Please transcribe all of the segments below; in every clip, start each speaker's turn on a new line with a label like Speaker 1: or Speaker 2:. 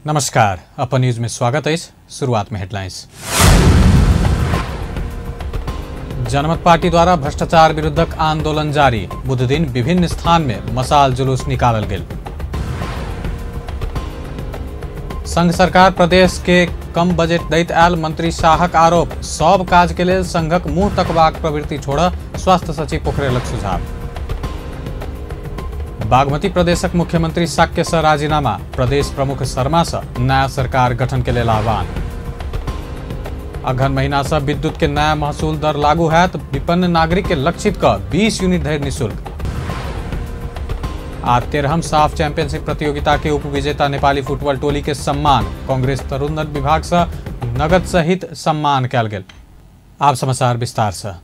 Speaker 1: नमस्कार, अपन न्यूज में स्वागत है। शुरुआत में हेडलाइंस। जनमत पार्टी द्वारा भ्रष्टाचार विरुद्धक आंदोलन जारी। बुध दिन विभिन्न स्थान में मसाल जुलूस निकालल गेल। संघ सरकार प्रदेश के कम बजट दैत आयल मंत्री शाहक आरोप। सब काज के लेल संघक मुंह तकबाक प्रवृत्ति छोड़ स्वास्थ्य सचिव पोखरेलक सुझाव। बागमती प्रदेशक मुख्यमंत्री शाक्य से राजीनामा। प्रदेश प्रमुख शर्मा से नया सरकार गठन के लेल आह्वान। अगहन महीना से विद्युत के नया महसूल दर लागू हैत। विपन्न नागरिक के लक्षित क 20 यूनिट धरि निःशुल्क। आ 13हम साफ चैंपियनशिप प्रतियोगिता के उपविजेता नेपाली फुटबॉल टोली के सम्मान। कांग्रेस तरुण दल विभाग से नगद सहित सम्मान कयल गेल। आप समाचार विस्तार से।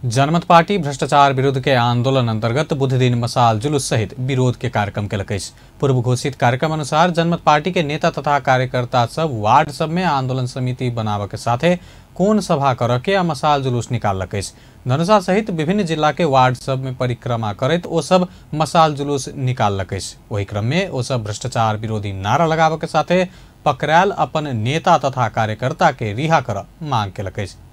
Speaker 1: जनमत पार्टी भ्रष्टाचार विरुद्ध के आंदोलन अंतर्गत बुध दिन मसाल जुलूस सहित विरोध के कार्यक्रम केलक अछि। पूर्व घोषित कार्यक्रम अनुसार जनमत पार्टी के नेता तथा कार्यकर्ता सब वार्ड सब में आंदोलन समिति बनावे के साथे कोन सभा कर के आ मसाल जुलूस निकाललक अछि। धनुषा सहित विभिन्न जिला के वार्ड सब में परिक्रमा करैत ओ सब मसाल जुलूस निकाललक अछि। ओहि क्रम में ओ सब भ्रष्टाचार विरोधी नारा लगावे के साथे पकड़ायल अपन नेता तथा कार्यकर्ता के रिहा कर मांग केलक अछि।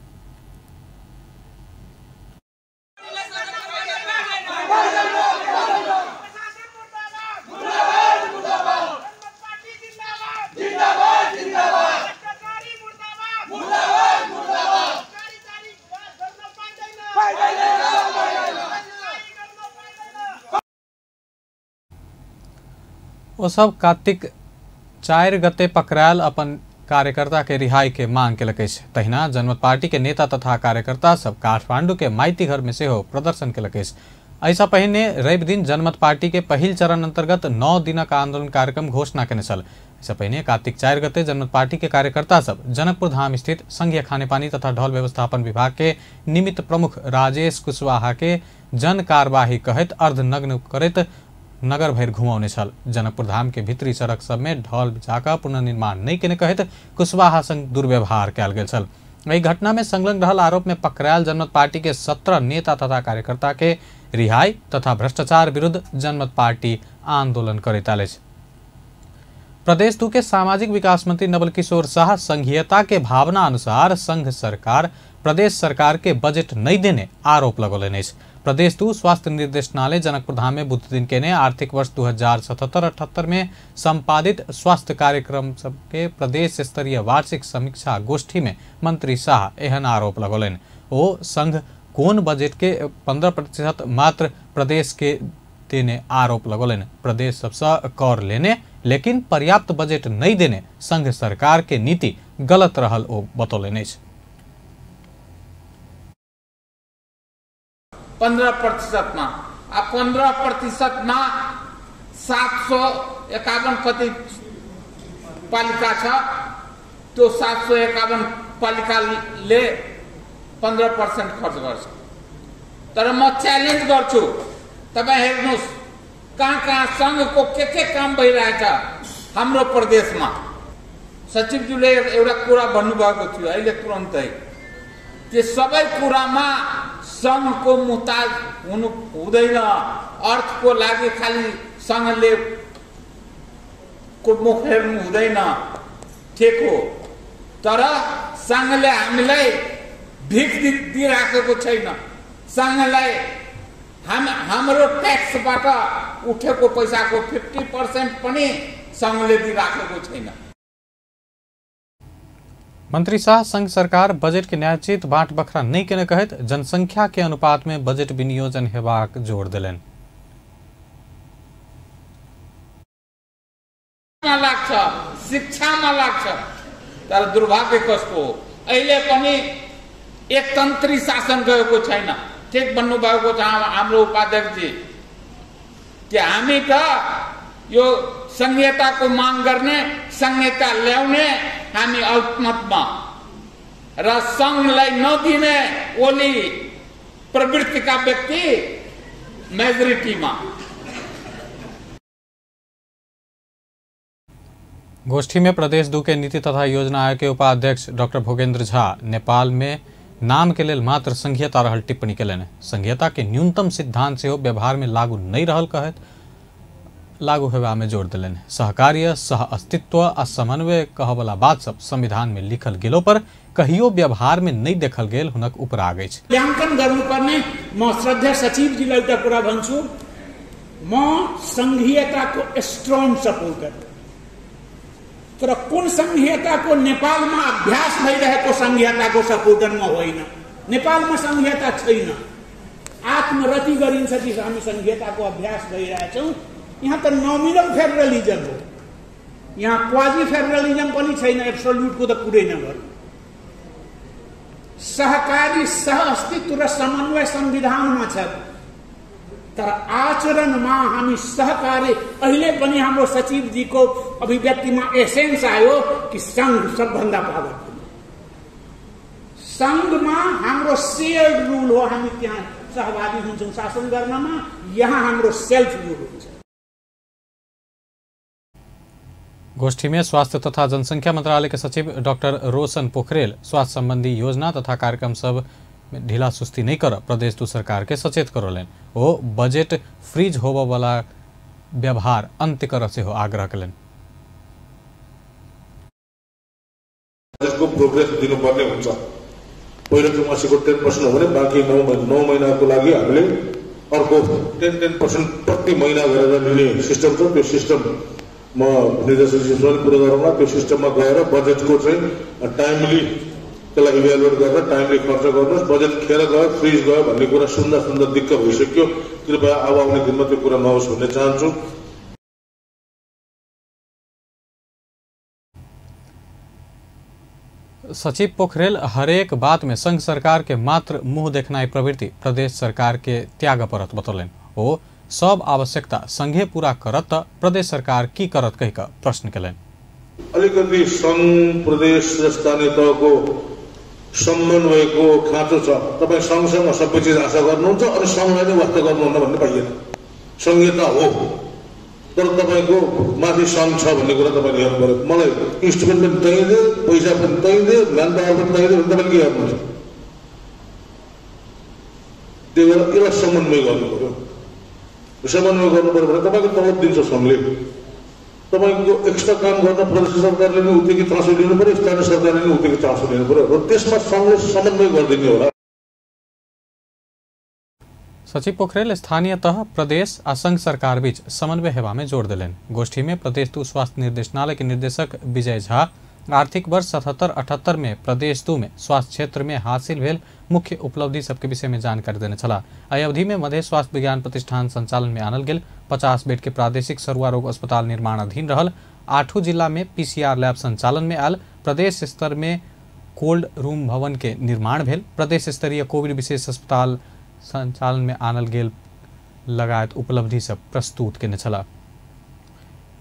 Speaker 1: ओ सब कार्तिक 4 गते पकड़ायल अपन कार्यकर्ता के रिहाई के मांग केलक अछि। तहिना जनमत पार्टी के नेता तथा कार्यकर्ता सब काठमांडू के माइती घर में सेहो प्रदर्शन केलक अछि। एहिसँ पहिने रवि दिन जनमत पार्टी के पहिल चरण अंतर्गत 9 दिनक आंदोलन कार्यक्रम घोषणा केने छल। एहिसँ पहिने कार्तिक 4 गते जनमत पार्टी के कार्यकर्ता सब जनकपुर धाम स्थित संघीय खानेपानी तथा ढल व्यवस्थापन विभाग के निमित्त प्रमुख राजेश कुशवाहा के जन कार्यवाही कहैत अर्धनग्न करैत नगर भरि घुमौने छल। जनकपुर धाम के भीतरी सड़क सब में ढल बिछाकऽ पुनर्निर्माण नहीं केने कहैत कुशवाहा संग दुर्व्यवहार कयल गेल छल। एहि घटना में संलग्न रहल आरोप में पकड़ायल जनमत पार्टी के 17 नेता तथा कार्यकर्ता के रिहाई तथा भ्रष्टाचार विरुद्ध जनमत पार्टी आंदोलन करैत आयल अछि। प्रदेश 2 के सामाजिक विकास मंत्री नवल किशोर शाह संघीयता के भावना अनुसार संघ सरकार प्रदेश सरकार के बजट नहीं देने आरोप लगौलनि अछि। प्रदेश 2 स्वास्थ्य निर्देशनालय जनकपुर धाम में बुध दिन केने आर्थिक वर्ष 2077-78 में संपादित स्वास्थ्य कार्यक्रम सबके प्रदेश स्तरीय वार्षिक समीक्षा गोष्ठी में मंत्री शाह एहन आरोप लगौलनि। ओ संघ कोन बजट के 15% मात्र प्रदेश के देने आरोप लगौलनि। प्रदेश सबसे कर लेने लेकिन पर्याप्त बजट नहीं देने संघ सरकार के नीति गलत रहल ओ बतौलनि अछि।
Speaker 2: 15%मा आ 15%मा 751 कति पालिका छ, त्यो 751 पालिकाले 15% खर्च गर्छ। तर म च्यालेन्ज गर्छु, तपाईँ हेर्नुहोस् कहाँ कहाँ संघको के काम भइरहेछ हाम्रो प्रदेशमा। सचिवज्यूले एउटा कुरा भन्नुभएको थियो अहिले तुरन्तै कि सबै कुरामा संघको मुताज हुनु हुँदैन। अर्थको लागि खालि संघले को मुख हेर्नु हुँदैन, ठिक हो, तर संघले हामीलाई भिख दिइराखेको छैन। संघलाई हाम्रो ट्याक्सबाट उठेको पैसाको 50% पनि संघले दिइराखेको छैन।
Speaker 1: मंत्री शाह संघ सरकार बजट के न्यायोचित बाँट बखरा नहीं केने कहैत जनसंख्या के अनुपात में बजट विनियोजन हेबाक जोर देलनि।
Speaker 2: लाग्छ, शिक्षामा लाग्छ, तर दुर्भाग्य कस्तो हो, अहिले पनि एकतन्त्री शासन गएको छैन। ठिक भन्नुभएको छ हाम्रो उपाध्यक्षजी कि हामी त यो संहिताको माग गर्ने, संहिता ल्याउने हामी अल्पमतमा र संघलाई नदिने ओली प्रवृत्तिका व्यक्ति मेजोरिटीमा।
Speaker 1: गोष्ठी में प्रदेश 2 के नीति तथा योजना आयोग के उपाध्यक्ष डॉक्टर भोगेंद्र झा नेपाल में नाम के लेल मात्र संघीयता रहल टिप्पणी केलनि। संघीयता के न्यूनतम सिद्धांत सेहो व्यवहार में लागू नहीं रहल कहैत लागू हेबा में जोर देलनि। सहकार्य, सह अस्तित्व आ समन्वय कहवला बात सब संविधान में लिखल गेलो पर कहियो व्यवहार में नहीं देखल गेल हुनक उपराग अछि।
Speaker 3: मूल्याङ्कन गर्नुपर्ने म श्रद्धेय सचिवजीलाई एउटा कुरा भन्छु, म संघीयताको स्ट्रङ सपोर्टर, तर कुन संघीयताको नेपालमा अभ्यास भइरहेको संघीयताको सपोर्टर म होइन। नेपालमा संघीयता छैन, आत्मरति गरिन्छ कि हामी संघीयताको अभ्यास भइरहेछौँ। यहाँ त नोमिनल फेडरलिजम हो, यहाँ क्वाजी फेडरलिजम पनि छैन, एब्सोल्युटको त कुरै नगर्नु। सहकारी, सह अस्तित्व र समन्वय संविधानमा छ, तर आचरणमा हामी सहकारी। अहिले पनि हाम्रो सचिवजीको अभिव्यक्तिमा एसेन्स आयो कि संघ सबभन्दा पावरफुल, संघमा हाम्रो सेयर्ड रुल हो, हामी त्यहाँ सहभागी हुन्छौँ शासन गर्नमा, यहाँ हाम्रो सेल्फ रुल हुन्छ।
Speaker 1: गोष्ठी में स्वास्थ्य तथा जनसंख्या मंत्रालय के सचिव डॉक्टर रोशन पोखरेल स्वास्थ्य संबंधी योजना तथा कार्यक्रम सब में ढीला सुस्ती नहीं कर प्रदेश दू सरकार के सचेत करौलनि। ओ बजट फ्रीज होबय वाला व्यवहार अंत्य कर सेहो आग्रह कयलनि।
Speaker 4: बजेटको प्रोग्रेस दिनुपर्ने हुन्छ। पहिलो तिमासीको 10% हो भने बाँकी 9 महिनाको लागि हामीले अर्को 10-10% प्रति महिना गरेर लिने सिस्टम छ। त्यो सिस्टम म निर्देशक पुरा गरौँला। त्यो सिस्टममा गएर बजेटको चाहिँ टाइमली त्यसलाई इभ्यालुएट गरेर टाइमली खर्च गर्नुहोस्। बजेट खेर गयो, फ्रिज गयो भन्ने कुरा सुन्दा सुन्दा दिक्क भइसक्यो। कृपया अब आउने दिनमा त्यो कुरा नहोस् भन्ने चाहन्छु।
Speaker 1: सचिव पोखरेल हरेक बात में संघ सरकार के मात्र मुंह देखनाई प्रवृत्ति प्रदेश सरकार के त्याग परत बतौलनि। ओ सब आवश्यकता संघे पूरा करत त प्रदेश सरकार की करत कहि कऽ प्रश्न केलनि।
Speaker 4: अलिकति संघ प्रदेश र स्थानीय तहको समन्वयको खाँचो छ। तपाईँ संघसँग सबै चिज आशा गर्नुहुन्छ अनि संघलाई नै वास्ता गर्नुहुन्न भन्ने पाइएन। संघीयता हो, तर तपाईँको माथि सङ्घ छ भन्ने कुरा तपाईँले हेर्नु पऱ्यो। मलाई इन्स्ट्रुमेन्ट पनि त्यहीँ they, पैसा पनि त्यहीँ they, man power पनि त्यहीँ they भने तपाईँले के गर्नुहुन्छ? त्यही भएर यसलाई समन्वय गर्नु पऱ्यो। समन्वय गर्नु पऱ्यो भने तपाईँको तलब दिन्छ सङ्घले, तपाईँको एक्स्ट्रा काम गर्न प्रदेश सरकारले पनि उत्तिकै चासो लिनु पऱ्यो, स्थानीय सरकारले पनि उत्तिकै चासो लिनु पऱ्यो र त्यसमा सङ्घले समन्वय गरिदिने होला।
Speaker 1: सचिव पोखरेल स्थानीय तह, प्रदेश आ संघ सरकार बीच समन्वय हेबा में जोर देलनि। गोष्ठी में प्रदेश 2 स्वास्थ्य निर्देशनालय के निर्देशक विजय झा आर्थिक वर्ष 77-78 में प्रदेश 2 में स्वास्थ्य क्षेत्र में हासिल भेल मुख्य उपलब्धि सबके विषय में जानकारी देने छलाह। एहि अवधि में मधेश स्वास्थ्य विज्ञान प्रतिष्ठान संचालन में आनल गेल 50 बेड के प्रादेशिक सरुआ रोग अस्पताल निर्माणाधीन रहल 8 जिला में पीसीआर लैब संचालन में आयल, प्रदेश स्तर में कोल्ड रूम भवन के निर्माण भेल, प्रदेश स्तरीय कोविड विशेष अस्पताल संचालन में आनल गेल लगायत उपलब्धि सब प्रस्तुत केने छलाह।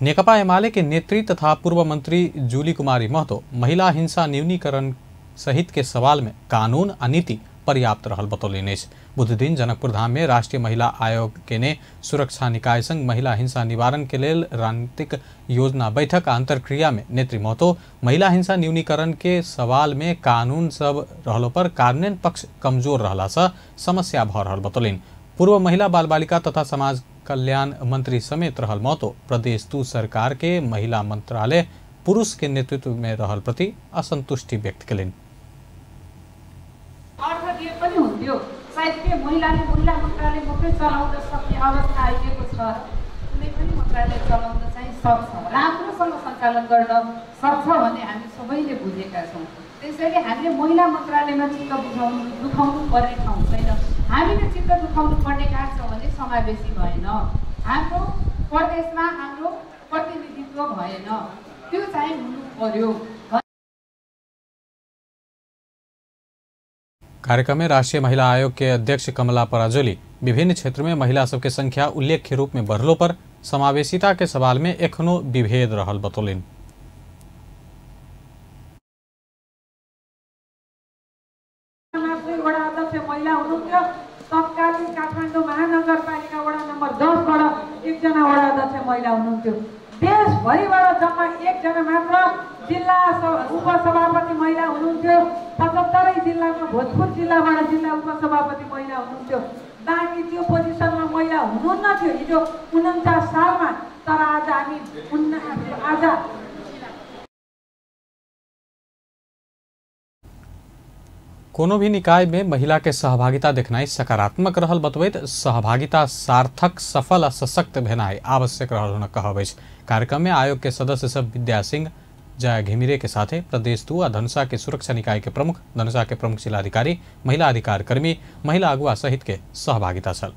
Speaker 1: नेकपा एमाले के नेत्री तथा पूर्व मंत्री जूली कुमारी महतो महिला हिंसा न्यूनीकरण सहित के सवाल में कानून आ नीति पर्याप्त रहल बतौलनि अछि। बुधदिन जनकपुर धाम में राष्ट्रीय महिला आयोग के ने सुरक्षा निकाय संग महिला हिंसा निवारण के लेल रणनीतिक योजना बैठक आ अंतर्क्रिया में नेत्री महतो महिला हिंसा न्यूनीकरण के सवाल में कानून सब रहलो पर कार्यान्वयन पक्ष कमजोर रहला से समस्या भ रहल बतौलनि। पूर्व महिला बाल बालिका तथा समाज कल्याण मंत्री समेत रहल महतो प्रदेश 2 सरकार के महिला मंत्रालय पुरुष के नेतृत्व में रहल प्रति असंतुष्टि व्यक्त केलनि।
Speaker 5: अर्थ दिए पनि हुन्थ्यो, सायद के महिलाले महिला मन्त्रालय मात्रै चलाउन सक्ने अवस्था आइदिएको छ। कुनै पनि मन्त्रालय चलाउन चाहिँ सक्छ, राम्रोसँग सञ्चालन गर्न सक्छ भन्ने हामी सबैले बुझेका छौँ। त्यसैले हामीले महिला मन्त्रालयमा चित्त दुखाउनु पर्ने ठाउँ छैन। हामीले चित्त दुखाउनु पर्ने कहाँ छ भने समावेशी भएन, हाम्रो प्रदेशमा हाम्रो प्रतिनिधित्व भएन, त्यो चाहिँ हुनु पर्यो।
Speaker 1: कार्यक्रम में राष्ट्रीय महिला आयोग के अध्यक्ष कमला पराजुली विभिन्न क्षेत्र में महिला सबके संख्या उल्लेख्य रूप में बढ़लो पर समावेशिता के सवाल में एखनो विभेद रहल बतौलनि।
Speaker 5: वडा अध्यक्ष महिला हुनुहुन्थ्यो, तत्कालीन काठमाडौँ महानगरपालिका वडा नम्बर 10 बाट एकजना वडा अध्यक्ष महिला हुनुहुन्थ्यो। देशभरिबाट जम्मा एकजना मात्र जिल्ला उपसभापति महिला हुनुहुन्थ्यो। 75 जिल्लामा भोजपुर जिल्लाबाट जिल्ला उपसभापति महिला हुनुहुन्थ्यो। बाँकी त्यो पोजिसनमा महिला हुनुहुन्न थियो हिजो 49 सालमा। तर आज हामी आज
Speaker 1: कोनो भी निकाय में महिला के सहभागिता देखनाइ सकारात्मक रहल बतबैत सहभागिता सार्थक, सफल आ सशक्त भेनाइ आवश्यक रहल हुनक कहब अछि। कार्यक्रम में आयोग के सदस्य सब विद्या सिंह, जया घिमिरे के साथे प्रदेश 2 आ धनुषा के सुरक्षा निकाय के प्रमुख, धनुषा के प्रमुख जिलाधिकारी, महिला अधिकार कर्मी, महिला अगुआ सहित के सहभागिता छल।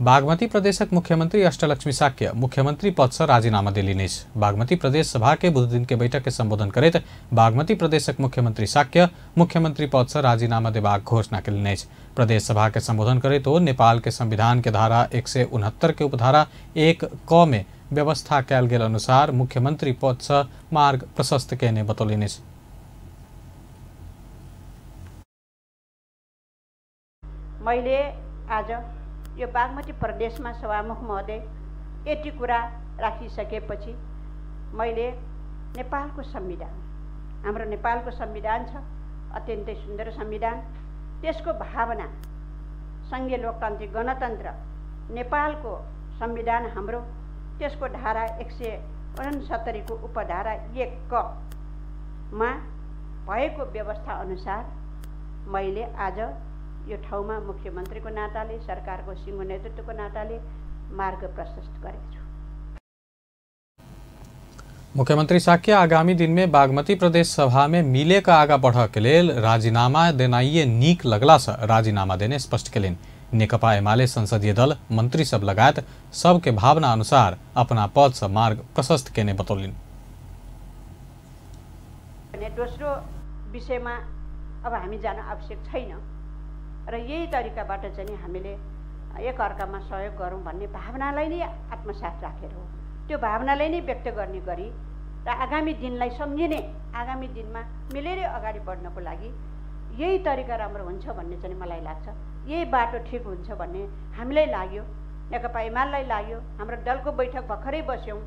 Speaker 1: बागमती प्रदेशक मुख्यमंत्री अष्टलक्ष्मी साक्य मुख्यमंत्री पद से राजीनामा देलनि अछि। बागमती प्रदेश सभा के बुध दिन के बैठक के संबोधन करैत बागमती प्रदेशक मुख्यमंत्री साक्य मुख्यमंत्री पद से राजीनामा देबाक घोषणा केलनि अछि। प्रदेश सभा के संबोधन करैत ओ नेपाल के संविधान के धारा 169 के उपधारा 1 क में व्यवस्था कयल गेल अनुसार मुख्यमंत्री पद से मार्ग प्रशस्त केने बतौलनि अछि।
Speaker 6: मैले आज यो बागमती प्रदेशमा सभामुख महोदय यति कुरा राखिसकेपछि मैले नेपालको संविधान, हाम्रो नेपालको संविधान छ, अत्यन्तै सुन्दर संविधान, त्यसको भावना सङ्घीय लोकतान्त्रिक गणतन्त्र नेपालको संविधान हाम्रो, त्यसको धारा 169 को उपधारा 1 क मा भएको व्यवस्था अनुसार मैले आज यो ठाउँमा मुख्यमन्त्रीको नाताले, सरकारको सिंहो नेतृत्वको नाताले मार्ग प्रशस्त गरेको छु।
Speaker 1: मुख्यमंत्री साक्य आगामी दिन में बागमती प्रदेश सभा में मिले का आगा बढ़ के लेल राजीनामा देनाइए नीक लगला से राजीनामा देने स्पष्ट केलनि। नेकपा एमाले संसदीय दल मंत्री सब लगायत सबके भावना अनुसार अपना पद से मार्ग प्रशस्त केने बतौलनि।
Speaker 6: दोस्रो विषयमा अब हामी जान आवश्यक छैन र यही तरिकाबाट चाहिँ हामीले एकअर्कामा सहयोग गरौँ भन्ने भावनालाई नै आत्मसात राखेर हो, त्यो भावनालाई नै व्यक्त गर्ने गरी र आगामी दिनलाई सम्झिने, आगामी दिनमा मिलेरै अगाडि बढ्नको लागि यही तरिका राम्रो हुन्छ भन्ने चाहिँ मलाई लाग्छ। यही बाटो ठिक हुन्छ भन्ने हामीलाई लाग्यो, नेकपा एमालेलाई लाग्यो। हाम्रो दलको बैठक भर्खरै बस्यौँ,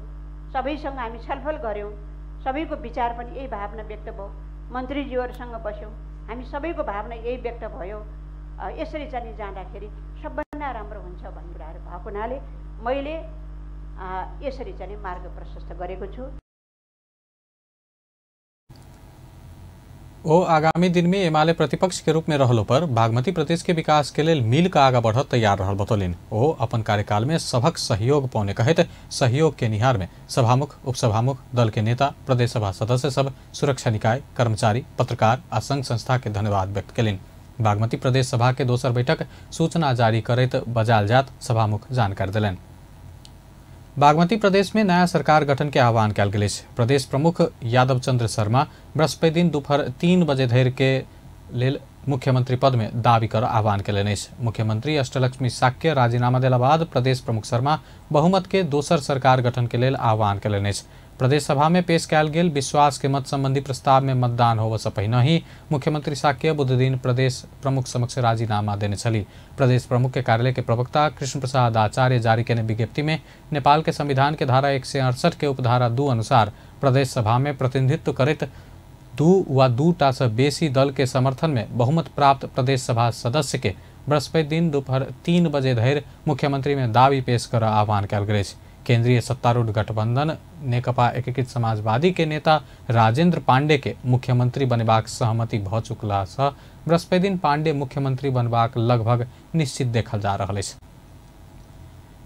Speaker 6: सबैसँग हामी छलफल गऱ्यौँ, सबैको विचार पनि यही भावना व्यक्त भयो। मन्त्रीज्यूहरूसँग बस्यौँ, हामी सबैको भावना यही व्यक्त भयो। यसरी चाहिँ जाँदाखेरि सबभन्दा राम्रो हुन्छ भन्ने कुराहरू भएको हुनाले मैले यसरी चाहिँ मार्ग प्रशस्त गरेको छु।
Speaker 1: ओ आगामी दिन में एमाले प्रतिपक्ष के रूप में रहलो पर बागमती प्रदेश के विकास के लेल मिल का आगा बढ़त तैयार रहल बतौलनि। ओ अपन कार्यकाल में सबक सहयोग पौने कहैत सहयोग के निहार में सभामुख, उपसभामुख, दल के नेता, प्रदेश सभा सदस्य सब, सुरक्षा निकाय, कर्मचारी, पत्रकार आ संघ संस्था के धन्यवाद व्यक्त केलनि। बागमती प्रदेश सभा के दोसर बैठक सूचना जारी करैत बजाल जात सभामुख जानकारी देलनि। बागमती प्रदेश में नया सरकार गठन के आह्वान कयल गेल अछि। प्रदेश प्रमुख यादव चंद्र शर्मा बृहस्पति दिन दोपहर 3 बजे धरि के लेल मुख्यमंत्री पद में दावी कर आह्वान केलनि अछि। मुख्यमंत्री अष्टलक्ष्मी साक्य राजीनामा देला बाद प्रदेश प्रमुख शर्मा बहुमत के दोसर सरकार गठन के लेल आह्वान केलनि अछि। प्रदेश सभा में पेश कयल गेल विश्वास के मत संबंधी प्रस्ताव में मतदान होबय से पहिने ही मुख्यमंत्री साक्य बुधदिन प्रदेश प्रमुख समक्ष राजीनामा देने छली। प्रदेश प्रमुख के कार्यालय के प्रवक्ता कृष्ण प्रसाद आचार्य जारी केने विज्ञप्ति में नेपाल के संविधान के धारा 168 के उपधारा 2 अनुसार प्रदेश सभा में प्रतिनिधित्व करैत 2 वा 2 टा से बेसी दल के समर्थन में बहुमत प्राप्त प्रदेश सभा सदस्य के बृहस्पति दिन दोपहर 3 बजे धरि मुख्यमंत्री में दावी पेश कर आह्वान कयल गेल अछि। केंद्रीय सत्तारूढ़ गठबंधन नेकपा एकीकृत समाजवादी के नेता राजेंद्र पांडे के मुख्यमंत्री बनेबाक सहमति भ चुकला से बृहस्पति दिन पांडे मुख्यमंत्री बनबाक लगभग निश्चित देखल जा रहल अछि।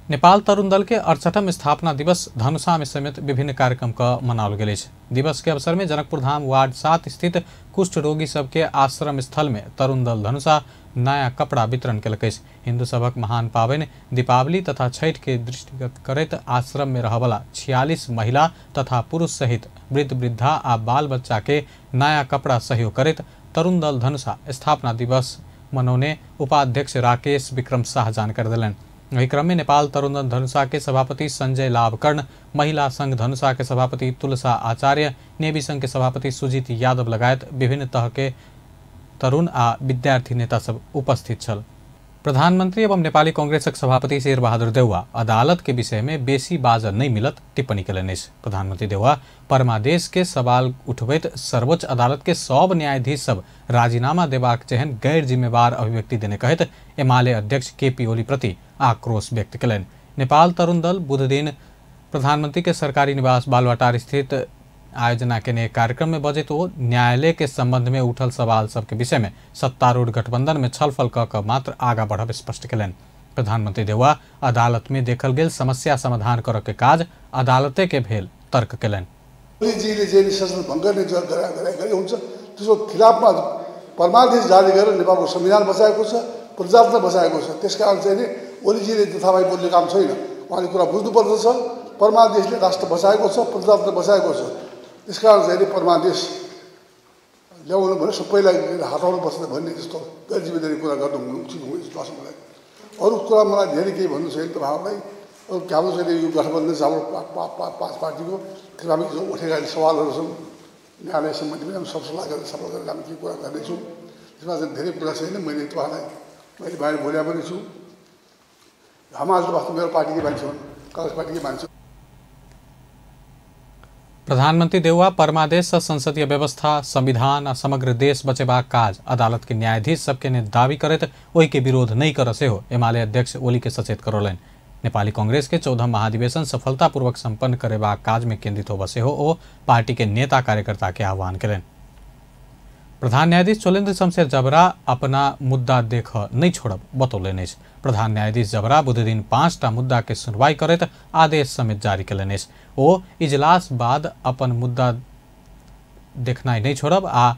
Speaker 1: नेपाल तरुण दल के 68वां स्थापना दिवस धनुषा में समेत विभिन्न कार्यक्रम का मनाओल गेल अछि। दिवस के अवसर में जनकपुर धाम वार्ड 7 स्थित कुष्ठ रोगी सबके आश्रम स्थल में तरुण दल धनुषा नया कपड़ा वितरण केलक अछि। हिंदू सभक महान पाबनि दीपावली तथा छठ के दृष्टिगत करैत आश्रम में रहवला 46 महिला तथा पुरुष सहित वृद्ध वृद्धा आ बाल बच्चा के नया कपड़ा सहयोग करैत तरुण दल धनुषा स्थापना दिवस मनौने उपाध्यक्ष राकेश विक्रम शाह जानकारी देलनि। एहि क्रम में नेपाल तरुण दल धनुषा के सभापति संजय लाभकर्ण, महिला संघ धनुषा के सभापति तुलसा आचार्य, नेवी संघ के सभापति सुजीत यादव लगायत विभिन्न तह के तरुण आ विद्यार्थी नेता सब उपस्थित छल। प्रधानमंत्री एवं नेपाली कांग्रेसक सभापति शेरबहादुर देउवा अदालत के विषय में बेसी बाजर नहीं मिलत टिप्पणी केलनि अछि। प्रधानमंत्री देउवा परमादेश के सवाल उठबैत सर्वोच्च अदालत के सब न्यायाधीश सब राजीनामा देबाक जेहन गैर जिम्मेवार अभिव्यक्ति देने कहैत एमाले अध्यक्ष केपी ओली प्रति आक्रोश व्यक्त केलनि। नेपाल तरुण दल बुधदिन प्रधानमंत्री के सरकारी निवास बालवाटार स्थित आयोजना केने कार्यक्रम में बजैत ओ न्यायालय के संबंध में उठल सवाल सबके विषय में सत्तारूढ़ गठबंधन में छलफल क क मात्र आगा बढ़ब स्पष्ट केलनि। प्रधानमंत्री देउवा अदालत में देखल गेल समस्या समाधान करऽ के काज अदालते के भेल तर्क केलनि।
Speaker 7: ओलीजीले चाहिँ शासन भङ्ग गर्ने गरे हुन्छ, त्यसको खिलाफमा परमादेश जारी गरेर नेपालको संविधान बचाएको छ, प्रजातन्त्र बचाएको छ। त्यसकारण चाहिँ नि ओलीजीले जथाभावी बोल्ने काम छैन, उहाँले कुरा बुझ्नुपर्दछ। परमादेशले राष्ट्र बचाएको छ, प्रजातन्त्र बचाएको छ। त्यसकारण चाहिँ नि परमादेश ल्याउनु भने सबैलाई हटाउनुपर्छ भन्ने जस्तो गैर जिम्मेदारी कुरा गर्नु हुनु उचित हुने जस्तो लाग्छ मलाई। अरू कुरा मलाई धेरै केही भन्नु छैन तपाईँहरूलाई। अरू हाम्रो चाहिँ यो गठबन्धन छ हाम्रो पाँच पार्टीको, त्यसमा हामी जो उठेका सवालहरू छन् न्यायालय सम्बन्धी पनि हामी सब सल्लाह गरेर सफल गरेर हामी के कुरा गर्दैछौँ। त्यसमा चाहिँ धेरै कुरा छैन। मैले तपाईँहरूलाई मैले बाहिर बोले पनि छु। हमाल त वास्तव मेरो पार्टीकै मान्छे हुन्, काङ्ग्रेस पार्टीकै मान्छे।
Speaker 1: प्रधानमंत्री देउवा परमादेश सँ संसदीय व्यवस्था, संविधान आ समग्र देश बचेबाक काज अदालत के न्यायाधीश सबके ने दावी करैत ओहि के विरोध नहि करऽ सेहो एमाले अध्यक्ष ओली के सचेत करौलनि। नेपाली कांग्रेस के 14 महाधिवेशन सफलतापूर्वक संपन्न करेबाक काज में केंद्रित होबऽ सेहो ओ पार्टी के नेता कार्यकर्ता के आह्वान केलनि। प्रधान न्यायाधीश चोलेन्द्र शमशेर जबरा अपना मुद्दा देख नहीं छोड़ब बतौलनि अछि। प्रधान न्यायाधीश जबरा बुधदिन 5टा मुद्दा के सुनवाई करैत आदेश समेत जारी केलनि अछि। ओ इजलास बाद अपन मुद्दा देखनाइ नहीं छोड़ब आ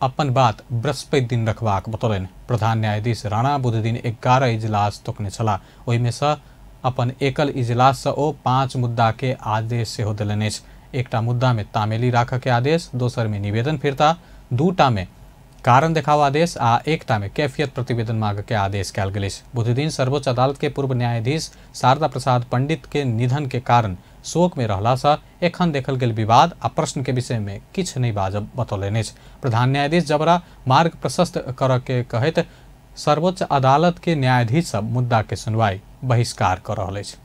Speaker 1: अपन बात बृहस्पति दिन रखबाक बतौलनि। प्रधान न्यायाधीश राणा बुधदिन 11 इजलास तोकने छलाह। ओहिमे सँ अपन एकल इजलास सँ ओ 5 मुद्दा के आदेश सेहो देलनि अछि। एकटा मुद्दा में तामेली राखऽ के आदेश, दोसर में निवेदन फिर्ता, 2टा में कारण देखाओ आदेश आ 1टा में कैफियत प्रतिवेदन मांग के आदेश कयल गेल अछि। बुधदिन सर्वोच्च अदालत के पूर्व न्यायाधीश शारदा प्रसाद पंडित के निधन के कारण शोक में रहला सँ एखन देखल गेल विवाद आ प्रश्न के विषय में किछु नहि बाजब बतौलनि अछि। प्रधान न्यायाधीश जबरा मार्ग प्रशस्त करऽ के कहैत सर्वोच्च अदालत के न्यायाधीश सब मुद्दा के सुनवाई बहिष्कार कऽ रहल अछि।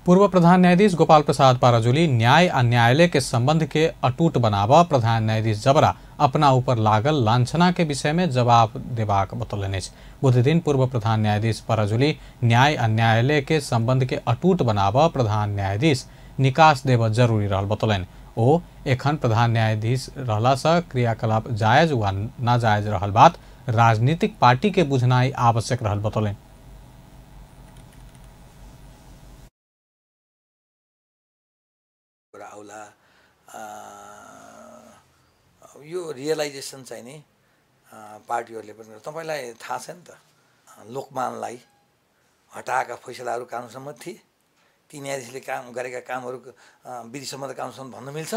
Speaker 1: पूर्व प्रधान न्यायाधीश गोपाल प्रसाद पाराजुली न्याय आ न्यायालय के संबंध के अटूट बनाबऽ प्रधान न्यायाधीश जबरा अपना ऊपर लागल लांछना के विषय में जवाब देबाक बतौलनि अछि। बुधदिन पूर्व प्रधान न्यायाधीश पाराजुली न्याय आ न्यायालय के संबंध के अटूट बनाबऽ प्रधान न्यायाधीश निकास देबऽ जरूरी रहल बतौलनि। ओ एखन प्रधान न्यायाधीश रहला सँ क्रियाकलाप जायज वा नाजायज रहल बात राजनीतिक पार्टी के बुझनाइ आवश्यक रहल बतौलनि।
Speaker 8: आउला यो रियलाइजेसन चाहिँ नि पार्टीहरूले पनि तपाईँलाई थाहा छ नि त, लोकमानलाई हटाएका फैसलाहरू कानुनसम्मत थिए, ती न्यायाधीशले काम गरेका कामहरू विधिसम्मत कानुनसम्मत भन्नु मिल्छ?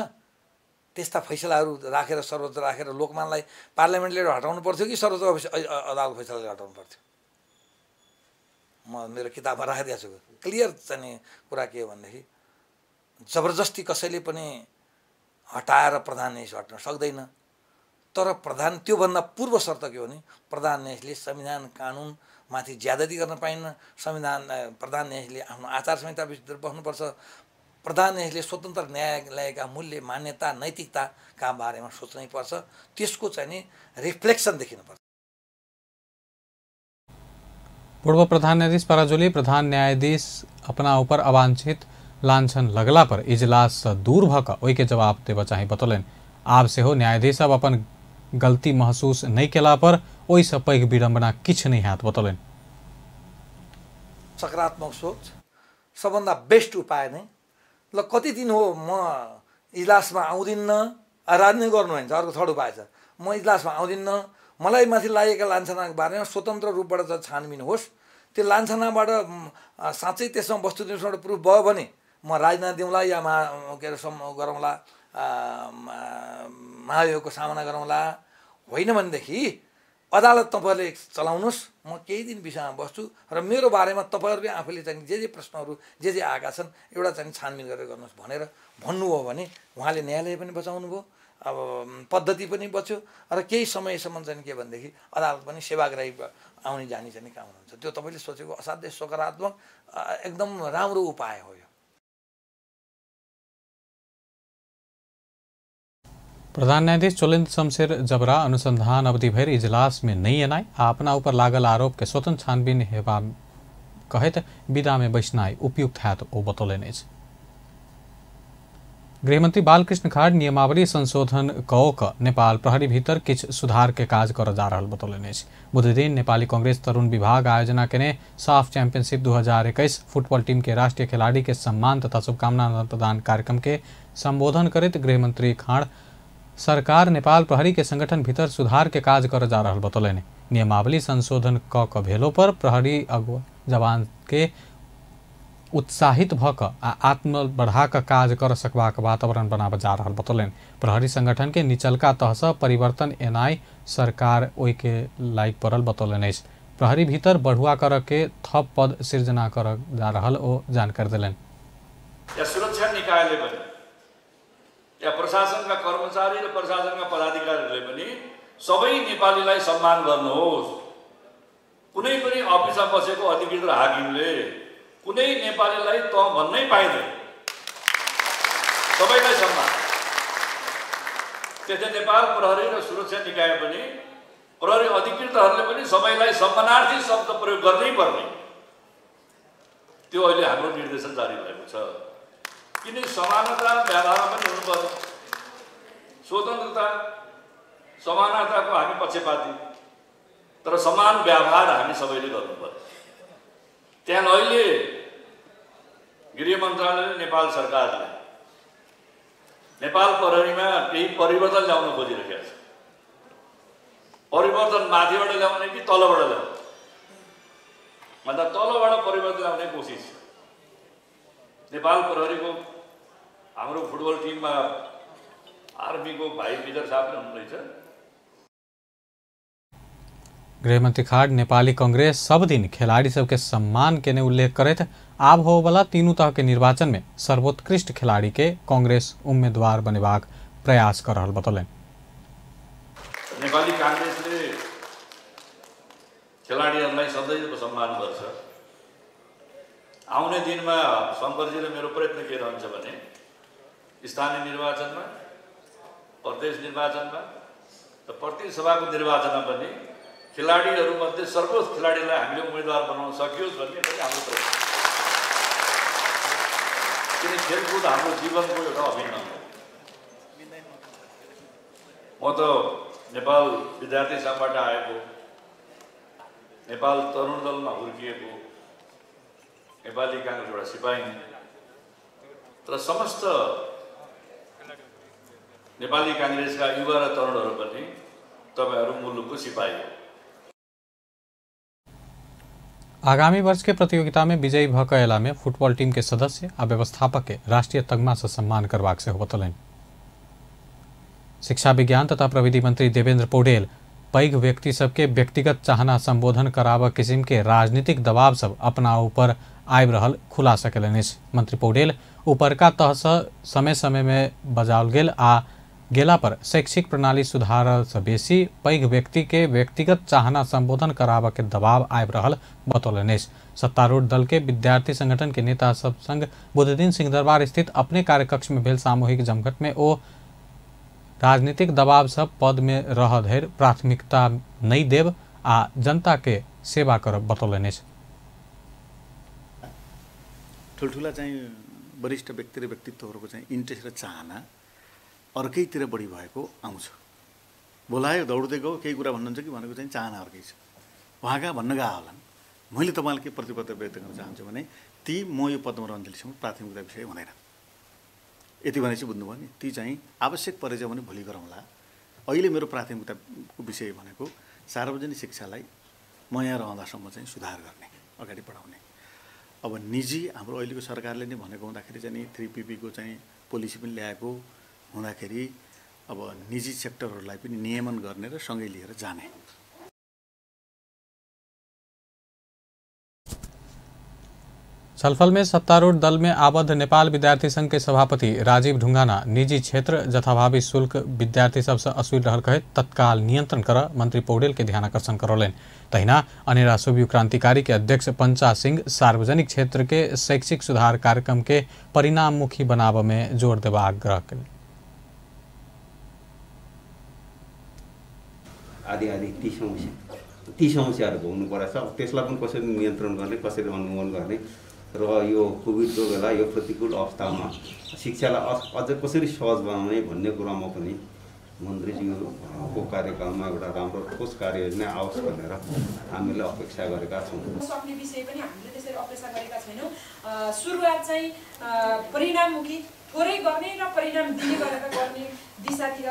Speaker 8: त्यस्ता फैसलाहरू राखेर सर्वोच्च राखेर लोकमानलाई पार्लियामेन्टले हटाउनु पर्थ्यो कि सर्वोच्च अदालत फैसलाले हटाउनु पर्थ्यो? म मेरो किताबमा राखिदिएको छु। क्लियर चाहिँ कुरा के हो भनेदेखि जबरजस्ती कसैले पनि हटाएर प्रधान न्यायाधीश हट्न सक्दैन, तर प्रधान त्योभन्दा पूर्व शर्त के हो भने प्रधान न्यायाधीशले संविधान कानुनमाथि ज्यादती गर्न पाइन्न, संविधान प्रधान न्यायाधीशले आफ्नो आचार संहिताभित्र बस्नुपर्छ, प्रधान न्यायाधीशले स्वतन्त्र न्यायालयका मूल्य मान्यता नैतिकताका बारेमा सोच्नै पर्छ, त्यसको चाहिँ नि रिफ्लेक्सन देखिनुपर्छ।
Speaker 1: पूर्व प्रधान न्यायाधीश पराजुली प्रधान न्यायाधीश अपना ऊपर अवांछित लांछन लगला पर इजलास सँ दूर भऽ कऽ ओहिके जवाब देबऽ चाही बतौलनि। आब सेहो न्यायाधीश सब अपन गलती महसूस नहि केला पर ओहिसँ पैघ विडम्बना किछु नहि हैत बतौलनि।
Speaker 8: सकारात्मक सोच सबभन्दा बेस्ट उपाय नै। ल कति दिन हो म इजलासमा आउँदिन्न, राजनीति गर्नु होइन, अर्को थर्ड उपाय छ, म इजलासमा आउँदिन्न, मलाई माथि लागेका लाञ्छनाको बारेमा स्वतन्त्र रूपबाट छानबिन होस्, त्यो लाञ्छनाबाट साँच्चै त्यसमा वस्तुनिष्ठ प्रुफ भयो भने म राजीनामा दिउँला या के अरे गरौँला, महाभियोगको सामना गरौँला। होइन भनेदेखि अदालत तपाईँहरूले चलाउनुहोस्, म केही दिन विषयमा बस्छु र मेरो बारेमा तपाईँहरूले आफूले चाहिँ जे जे प्रश्नहरू जे जे आएका छन् एउटा चाहिँ छानबिन गरेर गर्नुहोस् भनेर भन्नुभयो भने उहाँले न्यायालय पनि बचाउनु भयो, अब पद्धति पनि बच्यो र केही समयसम्म चाहिँ के भनेदेखि अदालत पनि सेवाग्राही आउने जाने चाहिँ काम हुन्छ। त्यो तपाईँले सोचेको असाध्यै सकारात्मक एकदम राम्रो उपाय हो यो।
Speaker 1: प्रधान न्यायाधीश चोलेन्द्र शमशेर जबरा अनुसंधान अवधि भरि इजलास में नहीं एनाइ आ अपना ऊपर लागल आरोप के स्वतंत्र छानबीन हेबा कहैत विदामे बैसनाइ उपयुक्त हैत ओ बतौलनि अछि। गृहमंत्री बालकृष्ण खाड़ नियमावली संशोधन कऽ नेपाल प्रहरी भीतर किछु सुधार के काज कर जा रहल बतौलनि अछि। बुधदिन नेपाली कांग्रेस तरुण विभाग आयोजना केने साफ चैंपियनशिप 2021 फुटबॉल टीम के राष्ट्रीय खिलाड़ी के सम्मान तथा शुभकामना प्रदान कार्यक्रम के संबोधन करैत गृहमंत्री खाड़ सरकार नेपाल प्रहरी के संगठन भीतर सुधार के काज कर जा रहल बतौलनि। नियमावली संशोधन कऽ भेलो पर प्रहरी अगुवा जवान के उत्साहित भऽ कऽ आ आत्मबल बढ़ा कऽ काज कर सकबाक वातावरण बनाबऽ जा रहल बतौलनि। प्रहरी संगठन के निचलका तहसँ परिवर्तन एनाइ सरकार ओहिके लागि पड़ल बतौलनि अछि। प्रहरी भीतर बढ़ुआ कर के थप पद सिर्जना कर जा रहल ओ जानकारी देलनि।
Speaker 9: या सुरक्षा निकायले पनि या प्रशासनका कर्मचारी र प्रशासनका पदाधिकारीहरूले पनि सबै नेपालीलाई सम्मान गर्नुहोस्। कुनै पनि अफिसमा बसेको अधिकृत र हाकिमले कुनै नेपालीलाई त भन्नै पाइँदैन, सबैलाई सम्मान। त्यस्तै नेपाल प्रहरी र सुरक्षा निकाय पनि प्रहरी अधिकृतहरूले पनि सबैलाई सम्मानार्थी शब्द प्रयोग गर्नै पर्ने त्यो अहिले हाम्रो निर्देशन जारी भएको छ। किन समानता व्यवहारमा पनि हुनुपर्छ, स्वतन्त्रता समानताको हामी पक्षपाती, तर समान व्यवहार हामी सबैले गर्नुपर्छ। त्यहाँ अहिले गृह मन्त्रालयले नेपाल सरकारले नेपाल प्रहरीमा केही परिवर्तन ल्याउन खोजिरहेको छ। परिवर्तन माथिबाट ल्याउने कि तलबाट ल्याउने भन्दा तलबाट परिवर्तन ल्याउने कोसिस छ। नेपाल प्रहरीको हाम्रो फुटबल टिममा आर्मीको भाइ मेजर साहब पनि हुनुहुँदैछ।
Speaker 1: गृहमंत्री खाड़ नेपाली कांग्रेस सब दिन खिलाड़ी सबके सम्मान के ने उल्लेख करैत आब होवला तीनू तह के निर्वाचन में सर्वोत्कृष्ट खिलाड़ी के कांग्रेस उम्मीदवार बनेबाक प्रयास कर रहल बतौलनि।
Speaker 9: नेपाली कांग्रेसले खेलाडीहरूलाई सधैँ सम्मान गर्छ। आउने दिनमा शङ्करजी र मेरो प्रयत्न के रहन्छ भने स्थानीय निर्वाचनमा, प्रदेश निर्वाचनमा र प्रतिनिधि सभाको निर्वाचनमा पनि खेलाडीहरूमध्ये सर्वोच्च खेलाडीलाई हामीले उम्मेदवार बनाउन सकियोस् भन्ने पनि हाम्रो प्रयत्न। किन खेलकुद हाम्रो जीवनको एउटा अभिन्न हो। म त नेपाल विद्यार्थी सङ्घबाट आएको, नेपाल तरुण दलमा हुर्किएको, नेपाली काङ्ग्रेस एउटा सिपाही, तर समस्त नेपाली काङ्ग्रेसका युवा र तरुणहरू पनि तपाईँहरू मुलुकको सिपाही हो।
Speaker 1: आगामी वर्ष के प्रतियोगिता में विजयी भऽ अयला में फुटबॉल टीम के सदस्य आ व्यवस्थापक के राष्ट्रीय तगमा से सम्मान करबाक सेहो बतौलनि। शिक्षा विज्ञान तथा प्रविधि मंत्री देवेंद्र पौडेल पैघ व्यक्ति सबके व्यक्तिगत चाहना संबोधन कराबऽ किसिम के राजनीतिक दबाव सब अपना ऊपर आबि रहल खुलासा कयलनि अछि। मंत्री पौडेल ऊपरका तहसँ समय समय में बजाओल गेल आ गेला पर शैक्षिक प्रणाली सुधार से बेसी पैघ व्यक्ति के व्यक्तिगत चाहना संबोधन कराबऽ के दबाव आबि रहल बतौलनि अछि। सत्तारूढ़ दल के विद्यार्थी संगठन के नेता सब संग बुधदिन सिंहदरबार स्थित अपने कार्यकक्ष में भेल सामूहिक जमघट में ओ राजनीतिक दबाव सब पद में रह धरि प्राथमिकता नहीं देव आ जनता के सेवा करब बतौलनि अछि।
Speaker 10: ठुल्ठुला चाहिँ वरिष्ठ व्यक्ति र व्यक्तित्वहरूको चाहिँ इन्ट्रेस्ट र चाहना अर्कैतिर बढी भएको आउँछ। बोलायो दौड्दै गयो केही कुरा भन्नुहुन्छ कि भनेको चाहिँ चाहना अर्कै छ, उहाँ कहाँ भन्न गएको होलान्। मैले तपाईँलाई के प्रतिबद्धता व्यक्त गर्न चाहन्छु भने ती म यो पदमा रहन्जेलसम्म प्राथमिकता विषय हुँदैन। यति भने चाहिँ बुझ्नुभयो नि, ती चाहिँ आवश्यक परेछ भने भोलि गरौँला। अहिले मेरो प्राथमिकताको विषय भनेको सार्वजनिक शिक्षालाई म यहाँ रहँदासम्म चाहिँ सुधार गर्ने, अगाडि बढाउने। अब निजी हाम्रो अहिलेको सरकारले नै भनेको हुँदाखेरि चाहिँ 3PP को चाहिँ पोलिसी पनि ल्याएको हुँदाखेरि अब निजी सेक्टरहरूलाई पनि नियमन गर्ने र सँगै लिएर जाने।
Speaker 1: छलफल में सत्तारूढ़ दल में आबद्ध नेपाल विद्यार्थी संघ के सभापति राजीव ढुंगाना निजी क्षेत्र जथाभावी शुल्क विद्यार्थी सबसे असूल रहल कहैत तत्काल नियंत्रण कर मंत्री पौडेल के ध्यानाकर्षण करौलनि। तहिना अनेरा सुव्यू क्रांतिकारी के अध्यक्ष पंचा सिंह सार्वजनिक क्षेत्र के शैक्षिक सुधार कार्यक्रम के परिणाममुखी बनाबऽ में जोर देबा आग्रह कयलनि।
Speaker 11: आदि आदि ती समस्या ती समस्याहरू भोग्नु परेको छ। त्यसलाई पनि कसरी नियन्त्रण गर्ने, कसरी अनुगमन गर्ने र यो कोभिडको बेला यो प्रतिकूल अवस्थामा शिक्षालाई अझ कसरी सहज बनाउने भन्ने कुरामा पनि मन्त्रीज्यूको कार्यकालमा एउटा राम्रो ठोस कार्ययोजना आओस् भनेर हामीले अपेक्षा गरेका छौँ।
Speaker 12: सक्ने विषय पनि हामीले त्यसरी अपेक्षा गरेका छैनौँ। सुरुवात चाहिँ परिणाममुखी थोरै गर्ने र परिणाम दिने गरेर गर्ने दिशातिर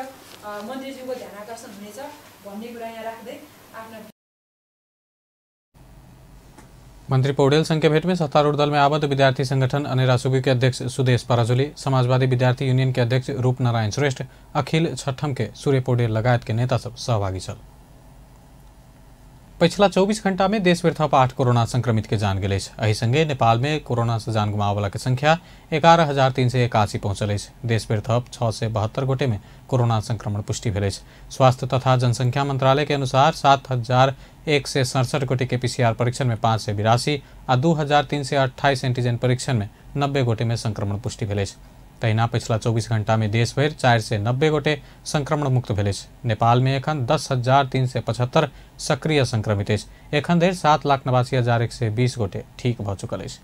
Speaker 12: मन्त्रीज्यूको ध्यान आकर्षण हुनेछ भन्ने कुरा यहाँ राख्दै आफ्ना
Speaker 1: मंत्री पौडेल संघ के भेट में सत्तारूढ़ दल में आबद्ध विद्यार्थी संगठन अनेरासुबी के अध्यक्ष सुदेश पराजुली, समाजवादी विद्यार्थी यूनियन के अध्यक्ष रूप नारायण श्रेष्ठ, अखिल छठम के सूर्य पौडेल लगायत के नेता सब सहभागी छल। पिछला 24 घंटा में देशभर थप 8 कोरोना संक्रमित के जान गेल अछि। एहि संगे नेपाल में कोरोना से जान गुमावला के संख्या 11,381 पहुंचल अछि। देशभर थप 672 गोटे में कोरोना संक्रमण पुष्टि भेल अछि। स्वास्थ्य तथा जनसंख्या मंत्रालय के अनुसार 7,167 गोटे के पीसीआर परीक्षण में 582 आ 2,328 एंटीजन परीक्षण में 90 गोटे में संक्रमण पुष्टि भेल अछि। तहिना पिछला 24 घंटा में देशभर 490 गोटे संक्रमण मुक्त भेल अछि। नेपाल में एखन 10,375 सक्रिय संक्रमित अछि। एखन धरि 7,89,120 गोटे ठीक भऽ चुकल अछि।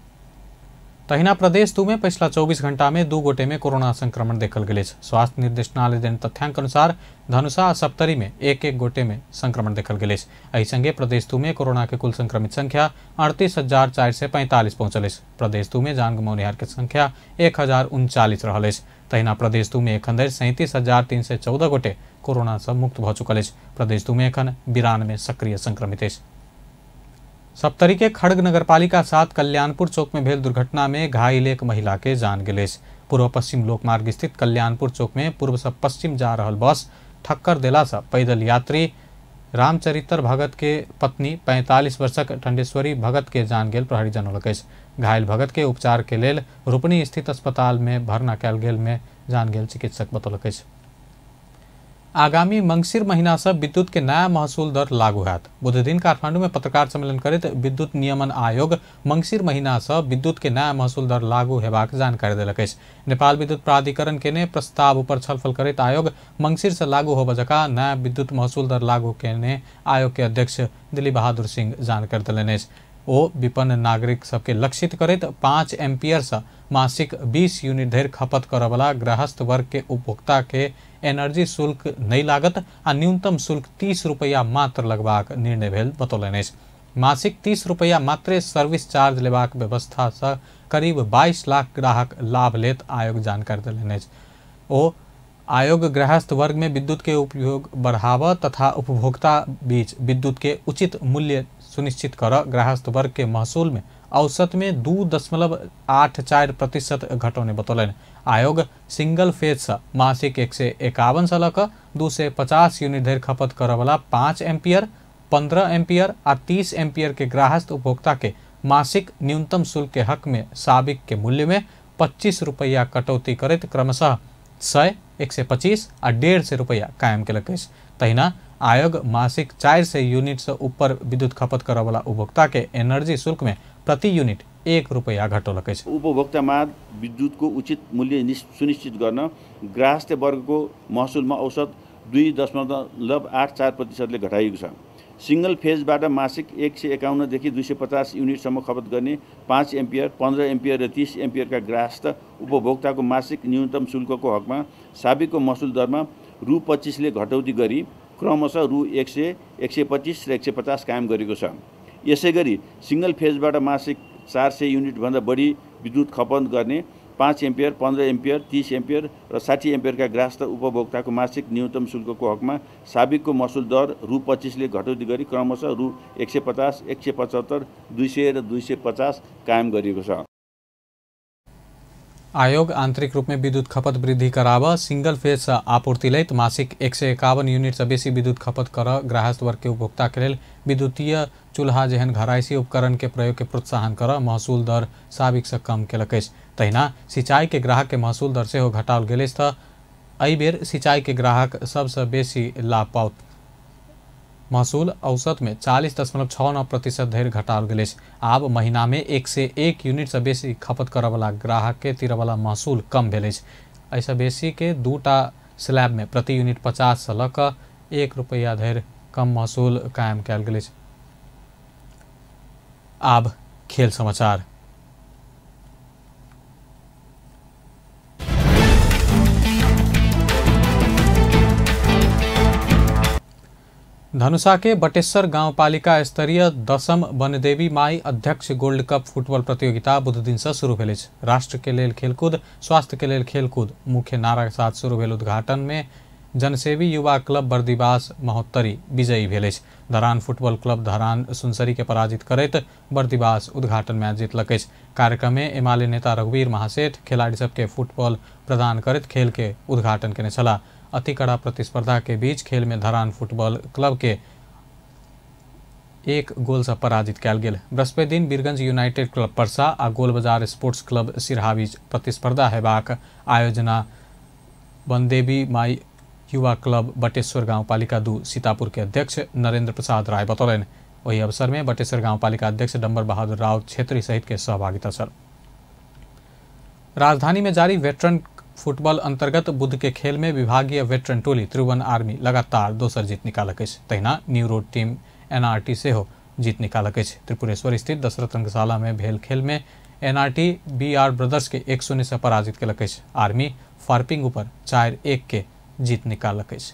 Speaker 1: तहिना प्रदेश 2 में पिछला 24 घंटा में 2 गोटे में कोरोना संक्रमण देखल गेल अछि। स्वास्थ्य निर्देशनालय देने तथ्यांक अनुसार धनुषा आ सप्तरी में 1-1 गोटे में संक्रमण देखल गेल अछि। एहि संगे प्रदेश 2 में कोरोना के कुल संक्रमित संख्या 38,445 पहुंचल अछि। प्रदेश 2 में जान गमौनिहार के संख्या 1,039 रहल अछि। तहिना प्रदेश 2 में एखन धरि 37,314 गोटे कोरोना से मुक्त भऽ चुकल अछि। प्रदेश 2 में एखन 92 सक्रिय संक्रमित अछि। सप्तरी के खड़ग नगरपालिका 7 कल्याणपुर चौक में भेल दुर्घटना में घायल एक महिला के जान गेल अछि। पूर्व पश्चिम लोकमार्ग स्थित कल्याणपुर चौक में पूर्व से पश्चिम जा रहल बस ठक्कर देला से पैदल यात्री रामचरित्र भगत के पत्नी 45 वर्षक ठंडेश्वरी भगत के जान गेल प्रहरी जनौलक अछि। घायल भगत के उपचार के लेल रूपनी स्थित अस्पताल में भर्ना कयल गेल में जान गेल चिकित्सक बतौलक अछि। आगामी मंगसिर महीना से विद्युत के नया महसूल दर लागू होयत। बुधदिन काठमांडू में पत्रकार सम्मेलन करैत विद्युत नियमन आयोग मंगसिर महीना से विद्युत के नया महसूल दर लागू हेबाक जानकारी देलक अछि। नेपाल विद्युत प्राधिकरण केने प्रस्ताव ऊपर छलफल करैत आयोग मंगसिर से लागू होबय जकाँ नया विद्युत महसूल दर लागू केने आयोग के अध्यक्ष दिलीप बहादुर सिंह जानकारी देलनि अछि। ओ विपन्न नागरिक सबके लक्षित करैत 5 एम्पियर से मासिक 20 यूनिट धरि खपत करऽवला गृहस्थ वर्ग के उपभोक्ता के एनर्जी शुल्क नहीं लागत आ न्यूनतम शुल्क 30 रुपया मात्र लगबाक निर्णय भेल बतौलनि अछि। मासिक 30 रुपया मात्रे सर्विस चार्ज लेबाक व्यवस्था से करीब 22 लाख ग्राहक लाभ लेत आयोग जानकारी देलनि अछि। ओ आयोग गृहस्थ वर्ग में विद्युत के उपयोग बढ़ावा तथा उपभोक्ता बीच विद्युत के उचित मूल्य सुनिश्चित कर गृहस्थ वर्ग के महसूल में औसत में 2.84% घटौने बतौलनि। आयोग सिंगल फेज से मासिक 151 से लऽ 250 यूनिट धरि खपत करऽवला 5 एम्पियर, 15 एम्पियर आ 30 एम्पियर के गृहस्थ उपभोक्ता के मासिक न्यूनतम शुल्क के हक में साबिक के मूल्य में 25 रुपया कटौती करैत क्रमशः 100, 125 आ 150 रुपया कायम केलक अछि। तहिना आयोग मासिक 400 यूनिट से ऊपर विद्युत खपत करऽवला उपभोक्ता के एनर्जी शुल्क में प्रति यूनिट 1 रुपया घटौलक अछि।
Speaker 13: उपभोक्तामा विद्युतको उचित मूल्य सुनिश्चित गर्न गृहस्थ वर्गको महसुलमा औसत 2.84% घटाइएको छ। सिंगल फेजबाट मासिक 151 देखि 250 युनिटसम्म खपत गर्ने 5 एम्पियर, 15 एम्पियर र 30 एम्पियरका गृहस्थ उपभोक्ताको मासिक न्यूनतम शुल्कको हकमा साबिकको महसुल दरमा रु 25 ले घटौती गरी क्रमशः रु 100, 125 र 150 कायम गरेको छ। यसैगरी सिंगल फेजबाट मासिक 400 युनिटभन्दा बढी विद्युत खपत गर्ने 5 एम्पियर, 15 एम्पियर, 30 एम्पियर र 60 एम्पियरका गृहस्थ उपभोक्ताको मासिक न्यूनतम शुल्कको हकमा साबिकको महसुल दर रु 25 ले घटौती गरी क्रमशः रु 150, 175, 200 र 250 कायम गरिएको छ।
Speaker 1: आयोग आंतरिक रूप में विद्युत खपत वृद्धि कराब सिंगल फेज से आपूर्ति लैत मासिक 151 यूनिट से बेसी विद्युत खपत कर गृहस्थ वर्ग के उपभोक्ता के लेल विद्युतीय चूल्हा जेहन घरायसी उपकरण के प्रयोग के प्रोत्साहन कर महसूल दर साबिक से कम केलक अछि। तहिना सिंचाई के ग्राहक के महसूल दर सेहो घटाओल गेल अछि त एहि बेर सिंचाई के ग्राहक सबसे बेसी लाभ पाओत। महसूल औसत में 40.69% धरि घटाओल गेल अछि। आब महीना में 101 यूनिट से बेसी खपत करऽवला ग्राहक के तिरवला महसूल कम भेल अछि। एहिसँ बेसी के दूटा स्लैब में प्रति यूनिट 50 से लऽ कऽ 1 रुपया धरि कम महसूल कायम कयल गेल अछि। आब खेल समाचार। धनुषा के बटेश्वर गाउँपालिका स्तरीय दशम वनदेवी माई अध्यक्ष गोल्ड कप फुटबॉल प्रतियोगिता बुध दिन से शुरू भेल अछि। राष्ट्र के लेल खेलकूद, स्वास्थ्य के लेल खेलकूद मुख्य नारा के साथ शुरू भेल उद्घाटन में जनसेवी युवा क्लब बर्दिवास महोत्तरी विजयी भेल अछि। धरान फुटबॉल क्लब धरान सुनसरी के पराजित करैत बर्दिवास उद्घाटन मैच जीतलक अछि। कार्यक्रम में एमाले नेता रघुवीर महासेठ खिलाड़ी सबके फुटबॉल प्रदान करैत खेल के उद्घाटन केने छलाह। अति कड़ा प्रतिस्पर्धा के बीच खेल में धरान फुटबॉल क्लब के 1 गोल से पराजित कयल गेल। बृहस्पति दिन वीरगंज यूनाइटेड क्लब परसा आ गोलबाजार स्पोर्ट्स क्लब सिरहा बीच प्रतिस्पर्धा हेबाक आयोजना वनदेवी माई युवा क्लब बटेश्वर गाउँपालिका 2 सीतापुर के अध्यक्ष नरेंद्र प्रसाद राय बतौलनि। ओहि अवसर में बटेश्वर गाउँपालिका अध्यक्ष डम्बर बहादुर राउत क्षेत्री सहित के सहभागिता छल। राजधानी में जारी वेटरन फुटबॉल अंतर्गत बुध के खेल में विभागीय वेटरन टोली त्रिभुवन आर्मी लगातार दोसर जीत निकालक अछि। तहिना न्यू रोड टीम एनआरटी सेहो जीत निकालक अछि। त्रिपुरेश्वर स्थित दशरथ रंगशाला में भेल खेल में एनआरटी बीआर ब्रदर्स के 1-0 से पराजित केलक अछि। आर्मी फार्पिंग ऊपर 4-1 के जीत निकालक अछि।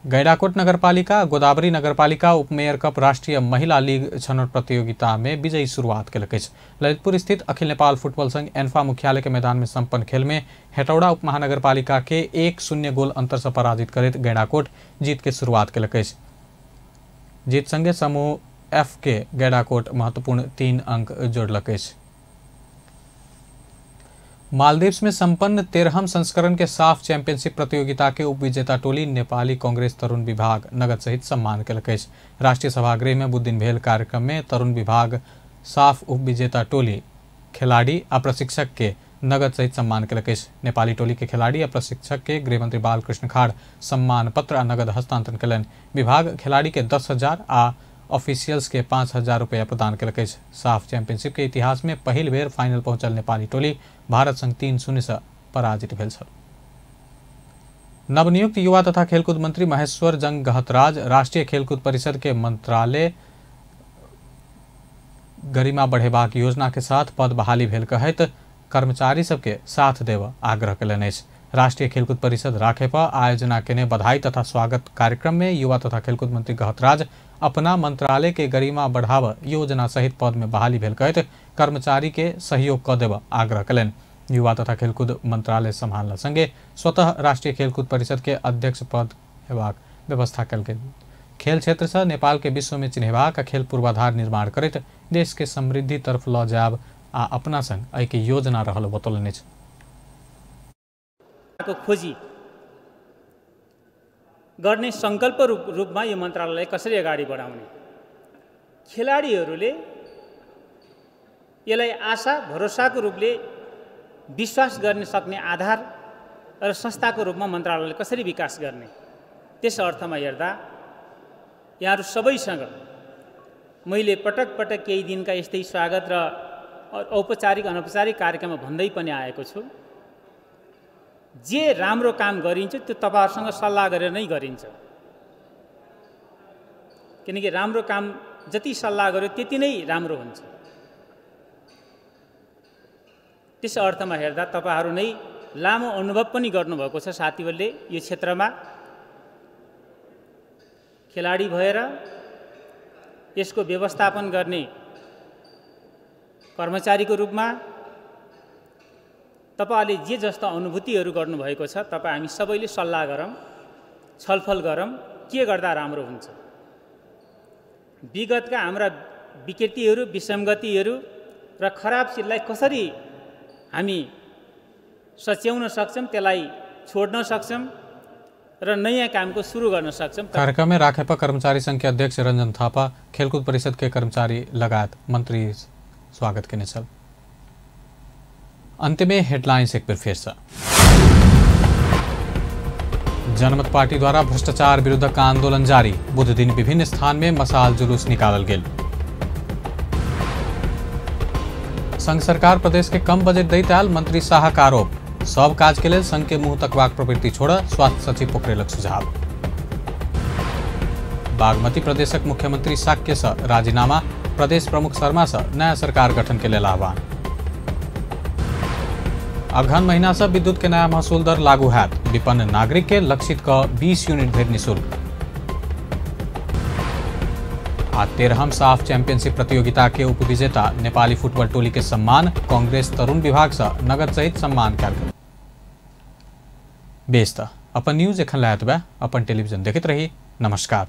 Speaker 1: गैडाकोट नगरपालिका गोदावरी नगरपालिका उपमेयर कप राष्ट्रीय महिला लीग छनौट प्रतियोगिता में विजयी शुरुआत केलक अछि। ललितपुर स्थित अखिल नेपाल फुटबॉल संघ एन्फा मुख्यालय के मैदान में संपन्न खेल में हेटौड़ा उप महानगरपालिका के 1-0 गोल अंतर से पराजित करैत गैडाकोट जीत के शुरुआत केलक अछि। जीत संगे समूह एफ के गैडाकोट महत्वपूर्ण 3 अंक जोड़लक अछि। मालदीव्स में संपन्न 13वां संस्करण के साफ चैंपियनशिप प्रतियोगिता के उपविजेता टोली नेपाली कांग्रेस तरुण विभाग नगद सहित सम्मान केलक अछि। राष्ट्रीय सभागृह में बुध दिन भेल कार्यक्रम में तरुण विभाग साफ उपविजेता टोली खिलाड़ी आ प्रशिक्षक के नगद सहित सम्मान केलक अछि। नेपाली टोली के खिलाड़ी आ प्रशिक्षक के गृहमंत्री बालकृष्ण खाड़ सम्मान पत्र आ नगद हस्तांतरण केलनि। विभाग खिलाड़ी के 10,000 आ ऑफिशियल्स के 5,000 रुपया प्रदान केलक अछि। साफ चैंपियनशिप के इतिहास में पहिल बेर फाइनल पहुंचल नेपाली टोली भारत संग 3-0 से पराजित भेल छल। नवनियुक्त युवा तथा खेलकूद मंत्री महेश्वर जंग गहतराज राष्ट्रीय खेलकूद परिषद के मंत्रालय गरिमा बढ़ेबाक योजना के साथ पद बहाली भेल कहैत कर्मचारी सबके साथ देव आग्रह केलनि अछि। राष्ट्रीय खेलकूद परिषद राखेपा आयोजना केने बधाई तथा स्वागत कार्यक्रम में युवा तथा खेलकूद मंत्री गहतराज अपना मंत्रालय के गरिमा बढ़ाव योजना सहित पद में बहाली भेल कहैत कर्मचारी के सहयोग क देव आग्रह केलनि। युवा तथा खेलकूद मंत्रालय सम्हालला संगे स्वतः राष्ट्रीय खेलकूद परिषद के अध्यक्ष पद हेबाक व्यवस्था कयल गेल। खेल क्षेत्र से नेपाल के विश्व में चिन्हेबाक खेल पूर्वाधार निर्माण करैत देश के समृद्धि तरफ ल जायब आ अपना संग एहि के योजना रहल बतौलनि अछि।
Speaker 14: खोजी गर्ने संकल्प रूपमा यो मन्त्रालयलाई कसरी अगाडि बढाउने, खेलाडीहरूले यसलाई आशा भरोसाको रूपले विश्वास गर्न सक्ने आधार र संस्थाको रूपमा मन्त्रालयले कसरी विकास गर्ने, त्यस अर्थमा हेर्दा यहाँहरू सबैसँग मैले पटक पटक केही दिनका यस्तै स्वागत र औपचारिक अनौपचारिक कार्यक्रममा भन्दै पनि आएको छु, जे राम्रो काम गरिन्छ त्यो तपाईहरुसँग सल्लाह गरेर नै गरिन्छ, किनकि राम्रो काम जति सल्लाह गर्यो त्यति नै राम्रो हुन्छ। त्यस अर्थमा हेर्दा तपाईहरु नै लामो अनुभव पनि गर्नुभएको छ साथीहरूले, यो क्षेत्रमा खेलाडी भएर यसको व्यवस्थापन गर्ने कर्मचारीको रूपमा तपाईहरुले जे जस्ता अनुभूतिहरू गर्नुभएको छ तपाई हामी सबैले सल्लाह गरौँ, छलफल गरौँ के गर्दा राम्रो हुन्छ। विगतका हाम्रा विकृतिहरू, विसङ्गतिहरू र खराब चिजलाई कसरी हामी सच्याउन सक्छौँ, त्यसलाई छोड्न सक्छौँ र नयाँ कामको सुरु गर्न सक्छौँ।
Speaker 1: कार्यक्रम में राखेपा कर्मचारी संघ के अध्यक्ष रंजन थापा, खेलकूद परिषद के कर्मचारी लगायत मंत्री स्वागत केने छल। अंत में हेडलाइंस एक बेर फेर से। जनमत पार्टी द्वारा भ्रष्टाचार विरुद्ध का आंदोलन जारी, बुध दिन विभिन्न स्थान में मसाल जुलूस निकालल गेल। संघ सरकार प्रदेश के कम बजट दैत आयल मंत्री शाह का आरोप, सब काज के लेल संघ के मुंह तकबाक प्रवृत्ति छोड़ स्वास्थ्य सचिव पोखरेलक सुझाव। बागमती प्रदेशक मुख्यमंत्री शाक्य सँ राजीनामा, प्रदेश प्रमुख शर्मा सँ नया सरकार गठन के लेल आह्वान। अगहन महीना से विद्युत के नया महसूल दर लागू हैत, विपन्न नागरिक के लक्षित क 20 यूनिट धरि निःशुल्क। आ 13म साफ चैंपियनशिप प्रतियोगिता के उपविजेता नेपाली फुटबॉल टोली के सम्मान, कांग्रेस तरुण विभाग से नगद सहित सम्मान कयल गेल। बेस त अपन न्यूज एखन लए एतबे, अपन टेलीविजन देखैत रही। नमस्कार।